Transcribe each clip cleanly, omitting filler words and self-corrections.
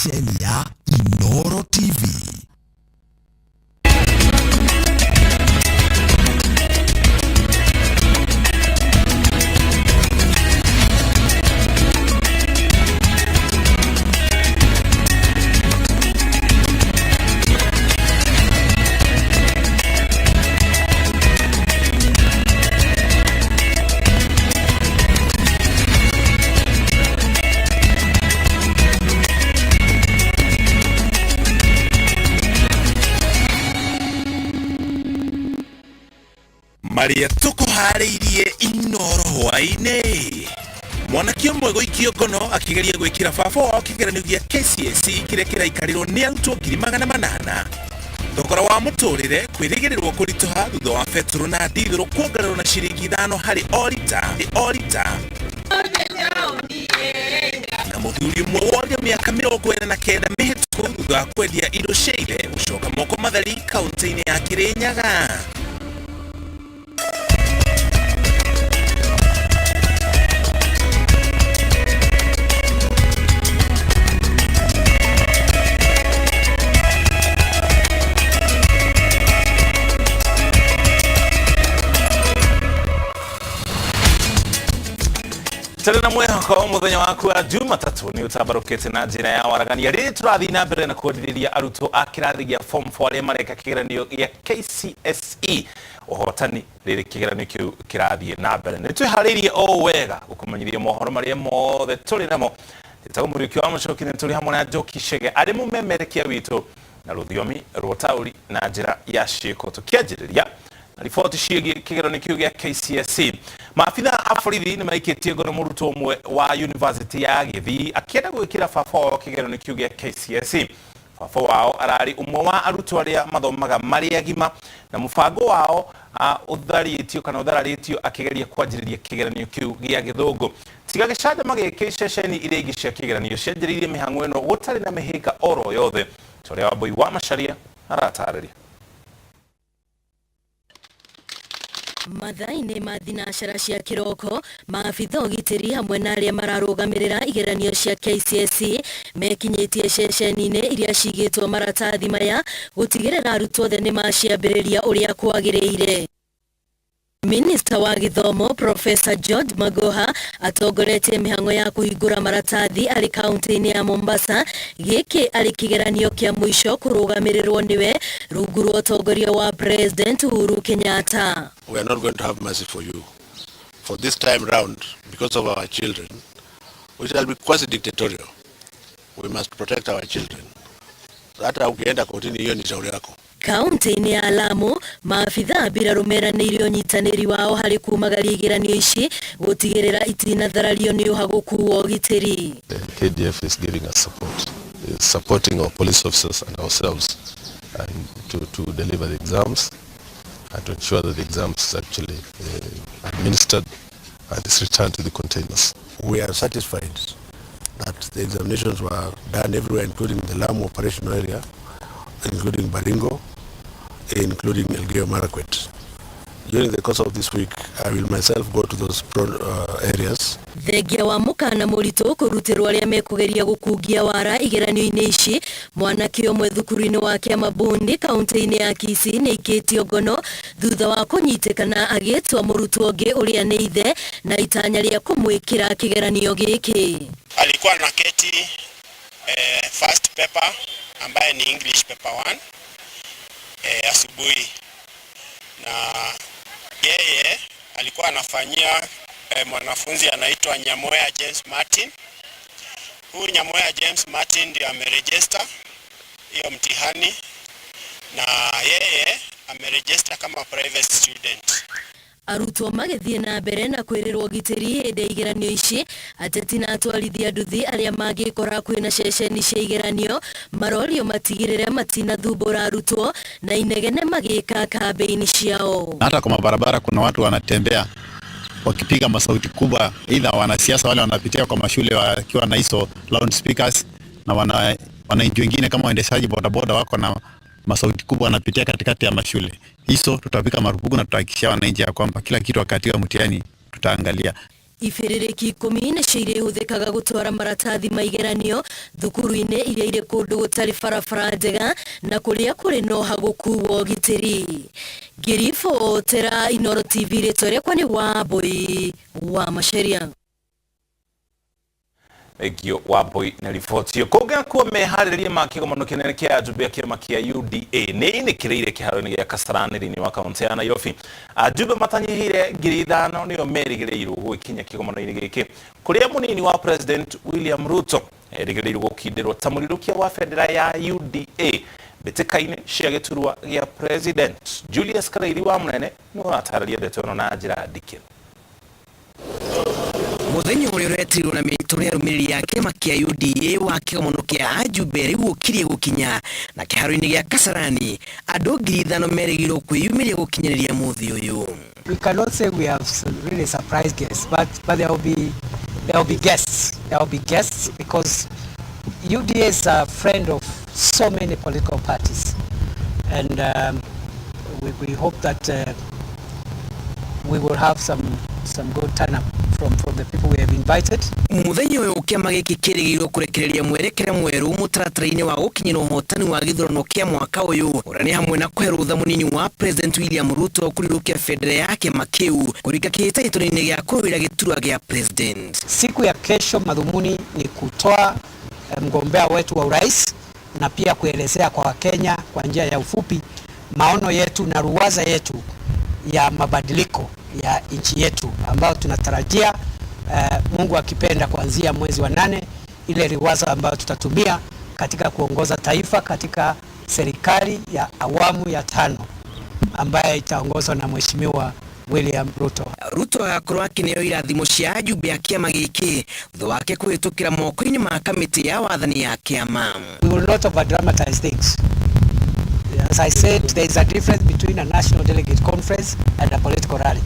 Ceceni ya Inoro TV. Marĩa tũkũharĩirie Inoro hwaĩ-inĩ. Mwanake ũmwe gũikio ngono akĩgeria gwĩkĩra baba wao kĩgeranio gĩa KCSE kĩrĩa kĩraikarĩrwo nĩ arutwo 800,000. Thogora wa mũtũrĩre kwĩrĩgĩrĩrwo kũritũha thutha wa betũrũ na ndithũrũ kuongererwo na ciringi 5 harĩ o rita o rita. Na mũthuri ũmwe worio mĩaka 49 mĩhĩtũku thutha wa kwendia indo cia ithe gũcoka moko matheri kaunti-inĩ ya Kirinyaga. Tũrĩ na mwĩhoko mũthenya waku wa Jumatatũ nĩ ũtambarũkĩte na njĩra ya waragania. Rĩrĩ tũrathiĩ na mbere na kwendithĩria arutwo a kĩrathi gĩa form 4 arĩa mareka kĩgeranio gĩa KCSE ũhotani rĩrĩ kĩgeranio kĩu kĩrathiĩ na mbere. Nĩ twĩharĩirie o wega gũkũmenyithia mohoro marĩa mothe tũrĩ namo. Njĩtagwo Mũriũki wa Mũcoki, nĩ tũrĩ hamwe na Njoki Chege arĩ mũmemerekia witũ na rũthiomi rwa ũtaũri na njĩra ya ciĩko. Tũkĩanjĩrĩria na riboti ciĩgiĩ kĩgeranio kĩu gĩa KCSE, maabitha a borithi nĩ maikĩtie ngono mũrutwo ũmwe wa University ya Gĩthii akĩenda gwĩkĩra baba wao kĩgeranio kĩu gĩa KCSE. Baba wao ararĩ ũmwe wa arutwo arĩa mathomaga marĩ agima na mũbango wao ũtharĩtio kana ũthararĩtio akĩgeria kwanjĩrĩria kĩgeranio kĩu gĩa gĩthũngũ. Tiga gĩcanjama gĩkĩ, ceceni iria ingĩ cia kĩgeranio cianjĩrĩirie mĩhang'o ĩno gũtarĩ na mĩhĩnga oro yothe, ta ũrĩa Wambui wa Macharia aratarĩria. Mathaa-inĩ ma thinacara cia kĩroko, maabitha ũgitĩri hamwe na arĩa mararũgamĩrĩra igeranio cia KCSE mekinyĩtie ceceni-inĩ iria cigĩtwo maratathi maya gũtigĩrĩra arutwo othe nĩ maciambĩrĩria ũrĩa kwagĩrĩire. Minista wa gĩthomo Professor George Magoha atongoretie mĩhang'o ya kũhingũra maratathi arĩ kaunti-inĩ ya Mombasa. Gĩkĩ arĩ kĩgeranio kĩa mũico kũrũgamĩrĩrwo nĩwe rungu rwa ũtongoria wa President Uhuru Kenyatta. We are not going to have mercy for you. For this time round, because of our children, we shall be quasi-dictatorial. We must protect our children. Hata ukienda kotini, hiyo ni shauri yako. Kaunti-inĩ ya Lamu, maabitha a mbirarũ meranĩire ũnyitanĩri wao harĩ kumagaria igeranio ici gũtigĩrĩra itinatharario nĩ ũhagũku wa ũgitĩri. The KDF is giving us support, is supporting our police officers and ourselves and to deliver the exams and to ensure that the exams is actually administered and is returned to the containers. We are satisfied that the examinations were done everywhere, including the Lamu operational area, including Baringo, including Elgeyo Marakwet. During the course of this week, I will myself go to those areas. Thengia wa mũkana mũritũ kũrutĩrwo arĩa mekũgeria gũkungia wara igeranio-inĩ ici, mwanake ũmwe thukuru-inĩ wa Kĩamabundi kaunti-inĩ ya Kisii nĩ aikĩtio ngono thutha wa kũnyitĩkana agĩtua mũrutwo ũngĩ ũrĩa nĩ ithe na itanya rĩa kũmwĩkĩra kĩgeranio gĩkĩ. Alikuwa na keti first paper ambaye ni English paper 1 asubuhi, na yeye alikuwa anafanyia mwanafunzi anaitwa Nyamoya James Martin. Huyu Nyamoya James Martin ndio ameregister hiyo mtihani, na yeye ameregister kama private student. Arutwo magĩthiĩ na mbere na kwĩrĩrwo ũgitĩri hĩndĩ ya igeranio ici, ateti na atwarithia nduthi arĩa mangĩkora kwĩna ceceni cia igeranio marorio matigĩrĩre matinathumbũra arutwo na inegene magĩka kambĩini ciao. Hata kwa mabarabara kuna watu wanatembea wakipiga masauti kubwa, aidha wanasiasa wale wanapitia kwa mashule wakiwa na hizo loudspeakers, na wananchi wengine kama waendeshaji bodaboda wako na masauti kubwa wanapitia katikati ya mashule. Hizo tutapiga marufuku na tutahakikishia wananchi ya kwamba kila kitu wakati wa mtihani tutaangalia. Ibĩrĩrĩki 10 nĩcio irĩhũthĩkaga gũtwara maratathi ma igeranio thukuru-inĩ iria irĩ kũndũ gũtarĩ barabara njega na kũrĩa kũrĩ na ũhagũku wa ũgitĩri. Ngĩribotera Inooro TV, rĩtwa rĩakwa nĩ Wambui wa Macharia. Thengio Wambui na riboti ĩyo. Kũngĩ meharĩrĩria ma kĩgomano kĩnene kĩa ajumbe a kĩama kĩa UDA nĩ inĩkĩrĩire kĩharo-inĩ gĩa Kasarani thĩinĩ wa kaunti ya Nairobi. Ajumbe matanyihĩire 5,000 nĩo merĩgĩrĩirwo gũgĩkinya kĩgomano-inĩ gĩkĩ, kũrĩa mũnini wa President William Ruto erĩgĩrĩirwo gũkindĩrwo ta mũrirũkia wa bendera ya UDA mbĩtĩka-inĩ cia gĩturwa gĩa President. Julius Karaithi wa Mũnene nĩ ũratarĩria ndeto ĩno na njĩra ndikĩru. Muthenya ũrĩa ũretirwo na mĩtũ nĩ arũmĩrĩri a kĩama kĩa UDA wa kĩgomano kĩa ajumbe rĩu ũkirie gũkinya na kĩharo-inĩ gĩa Kasarani, andũ 5,000 merĩgĩrĩirwo kwĩyumĩria gũkinyanĩria mũthĩ ũyũ. We cannot say we have really surprise guests, but there will be guests. There will be guests because UDA is a friend of so many political parties, and we hope that we will have some good turn up from the people we have invited. Muthenya ũyũ kĩama gĩkĩ kĩrĩgĩrĩirwo kũrekereria mwerekera mwerũ mũtaratara-inĩ wa gũkinyĩra ũhotani wa gĩthurano kĩa mwaka ũyũ, ũrĩa nĩ hamwe na kũhe rũtha mũnini wa President William Ruto kũrirũkia bendera ya kĩama kĩu kũrika kĩhĩtahĩtano-inĩ gĩa kũrũĩra gĩturwa gĩa President. Siku ya kesho madhumuni ni kutoa mgombea wetu wa urais na pia kuelezea kwa Wakenya kwa njia ya ufupi maono yetu na ruwaza yetu ya mabadiliko ya nchi yetu ambayo tunatarajia Mungu akipenda kuanzia mwezi wa 8, ile ruwaza ambayo tutatumia katika kuongoza taifa katika serikali ya awamu ya 5 ambayo itaongozwa na Mheshimiwa William Ruto. Ruto agakorwo akĩneo irathimo cia ajumbe a kĩama gĩkĩ thutha wake kũhĩtũkĩra moko-inĩ ma kamĩtĩ ya wathani ya kĩama. We will not over dramatize things. As I said, there is a difference between a national delegate conference and a political rally.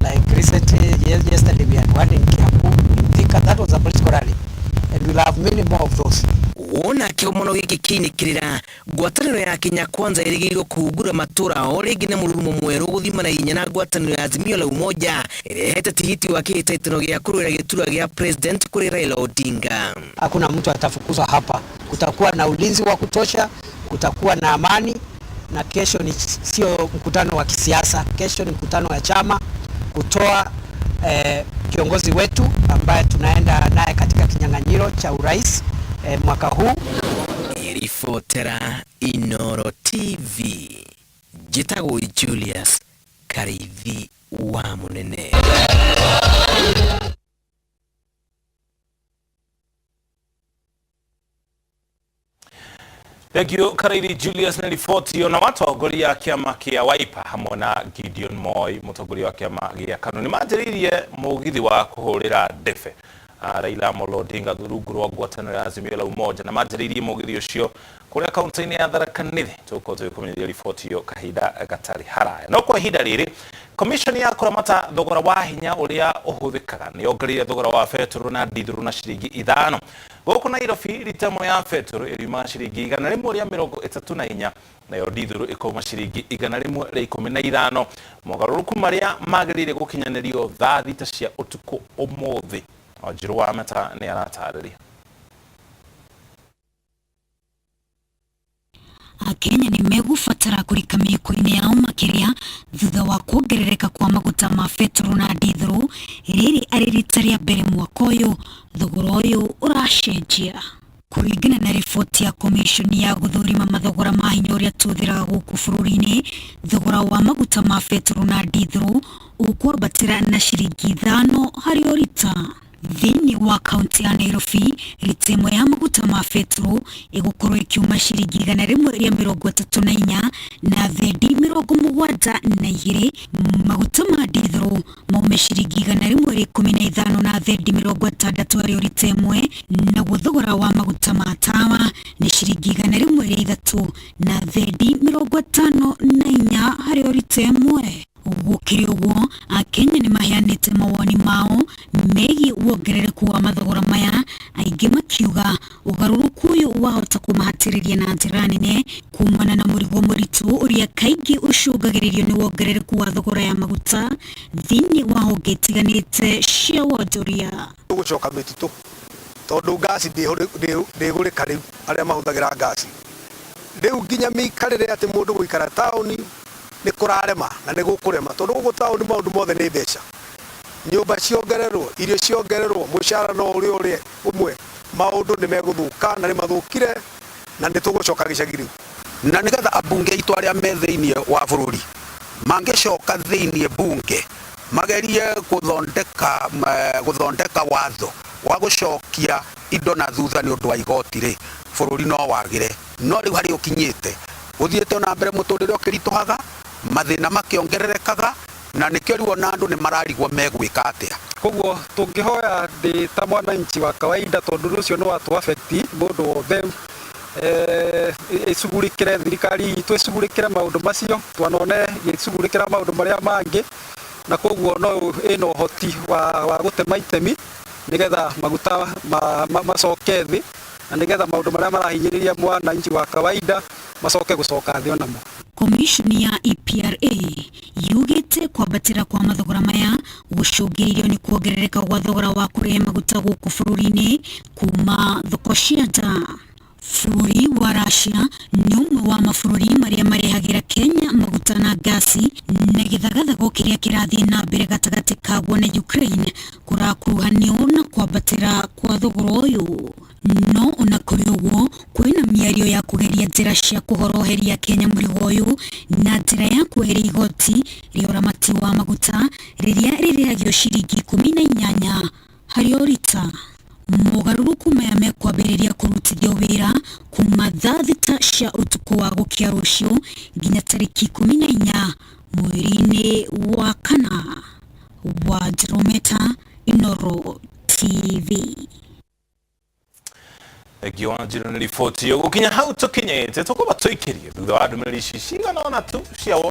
Like recently, yesterday we had one in Kiambu, in Thika. That was a political rally, and we'll have many more of those. Wona kĩgomano gĩkĩ kĩinĩkĩrĩra, ngwatanĩro ya Kenya Kwanza ĩrĩgĩrĩirwo kũhungura matũra o rĩngĩ na mũrurumo mwerũ gũthima na hinya na ngwatanĩro ya Azimio la Umoja ĩrĩa ĩhete tigiti wa kĩhĩtahĩtano gĩa kũrũĩra gĩturwa gĩa President kũrĩ Raila Odinga. Hakuna mtu atafukuzwa hapa, kutakuwa na ulinzi wa kutosha, kutakuwa na amani, na kesho ni sio mkutano wa kisiasa, kesho ni mkutano wa chama kutoa kiongozi wetu ambaye tunaenda naye katika kinyang'anyiro cha urais mwaka huu. Ribotera Inooro TV, njĩtagwo Julius Kariithi wa Mũnene. Thank you Karaithi Julius na riboti na watongoria a kĩama kĩa Wiper hamwe na Gideon Moi mũtongoria wa kĩama gĩa KANU nĩ manjĩrĩirie mũgithi wa kũhũrĩra ndebe Raila Amolo Odinga rungu rwa ngwatanĩro ya Azimio la Umoja na manjĩrĩirie mũgithi ũcio kũrĩa kaunti-inĩ ya Tharaka Nithi. Tũgũkorwo tũgĩkũmenyithia riboti ĩyo kahinda gatarĩ haraya. No kwa ihinda rĩrĩ Commission ya kũramata thogora wa hinya ũrĩa ũhũthĩkaga nĩ yongereire thogora wa betũrũ na ndithũrũ na ciringi 5. Gũkũ Nairobi rita ĩmwe ya betũrũ ĩriuma ciringi 134 nayo ndithũrũ ĩkauma ciringi 115. Mogarũrũku marĩa magĩrĩire gũkinyanĩrio thaa 6 cia ũtukũ ũmũthĩ. Wanjiru wa Meta nĩ aratarĩria. Akenya nĩ megũbatara kũrika mĩhuko-inĩ yao makĩria thutha wa kuongerereka kwa maguta ma betũrũ na ndithũrũ, rĩrĩ arĩ rita rĩa mbere mwaka ũyũ thogora ũyũ ũracenjia. Kũringana na riboti ya komishoni ya gũthũrima mathogora ma hinya ũrĩa tũhũthĩraga gũkũ bũrũri-inĩ, thogora wa maguta ma betũrũ na ndithũrũ ũkwambatĩra na ciringi 5 harĩ o rita. Thĩinĩ wa kaunti ya Nairobi, rita ĩmwe ya maguta ma betũrũ ĩgũkorwo ĩkiuma ciringi 134 na thendi 72, maguta ma ndithũrũ maume ciringi 115 na thendi 60 harĩ o rita ĩmwe, naguo thogora wa maguta ma tawa nĩ ciringi 103 na thendi 54 harĩ o rita ĩmwe. Gũkĩrĩ ũguo, Akenya nĩ maheanĩte mawoni mao megiĩ wongerereku wa mathogora maya, aingĩ makiuga ũgarũrũku ũyũ wahota kũmahatĩrĩria na njĩra nene kumana na mũrigo mũritũ ũrĩa kaingĩ ũcũngagĩrĩrio nĩ wongerereku wa thogora ya maguta thĩinĩ wa honge itiganĩte cia wonjoria. Tũgũcoka mĩtitũ tondũ ngasi ndĩgũrĩka rĩu, arĩa mahũthagĩra ngasi rĩu nginya mĩikarĩre atĩ mũndũ gũikara taũni nĩ kũrarema na nĩ gũkũrema tondũ gũkũ taũni maũndũ mothe nĩ mbeca, nyũmba ciongererwo, irio ciongererwo, mũcara no ũrĩa ũrĩa ũmwe, maũndũ nĩ megũthũka na nĩ mathũkire na nĩ tũgũcoka gĩcagi rĩu. Na nĩgetha ambunge aitũ arĩa me thĩinĩ wa bũrũri mangĩcoka thĩinĩ bunge magerie gũthondeka watho wa gũcokia indo na thutha nĩ ũndũ wa igoti rĩ, bũrũri no wagĩre. No rĩu harĩa ũkinyĩte ũthiĩte ona mbere mũtũrĩre ũkĩritũhaga, mathĩna makĩongererekaga, na nĩkĩo rĩu ona andũ nĩ mararigwo megwĩka atĩa. Koguo tũngĩhoya ndĩ ta mwananchi wa kawaida tondũ ũndũ ũcio nĩ watũ affect mũndũ wothe, ĩcugurĩkĩre thirikari itũ ĩcugurĩkĩre maũndũ macio twanone ĩgĩcugurĩkĩra maũndũ marĩa mangĩ, na koguo no ĩna ũhoti wa gũtema itemi nĩgetha maguta macoke thĩ na nĩgetha maũndũ marĩa marahinyĩrĩria mwananchi wa kawaida macoke gũcoka thĩ onamo. Komishoni ya EPRA yugĩte kwambatĩra kwa mathogora maya gũcũngĩrĩirio nĩ kuongerereka gwa thogora wa kũrehe maguta gũkũ bũrũri-inĩ kuma thoko cia nja. Bũrũri wa Russia nĩ ũmwe wa mabũrũri marĩa marehagĩra Kenya maguta na ngasi, na gĩthagathago kĩrĩa kĩrathiĩ na mbere gatagatĩ kaguo na Ukraine kũrakuruhanio na kwambatĩra kwa thogora ũyũ. No ona kũrĩ ũguo, kwĩna mĩario ya kũgeria njĩra cia kũhoroheria Kenya mũrigo ũyũ na njĩra ya kweheria igoti rĩa ũramati wa maguta rĩrĩa rĩrĩhagio ciringi 18 harĩ o rita. Mogarũrũku maya mekwambĩrĩria kũrutithio wĩra kuma thaa 6 cia ũtukũ wa gũkĩa rũciũ nginya tarĩki 14 mweri-inĩ wa 4. Wa Jerometa, Inooro TV. Thengio Wanjiru nĩ riboti ĩyo. Gũkinya hau tũkinyĩte tũkũba tũikĩrie thutha wa ndũmĩrĩri ici cigana ũna tu cia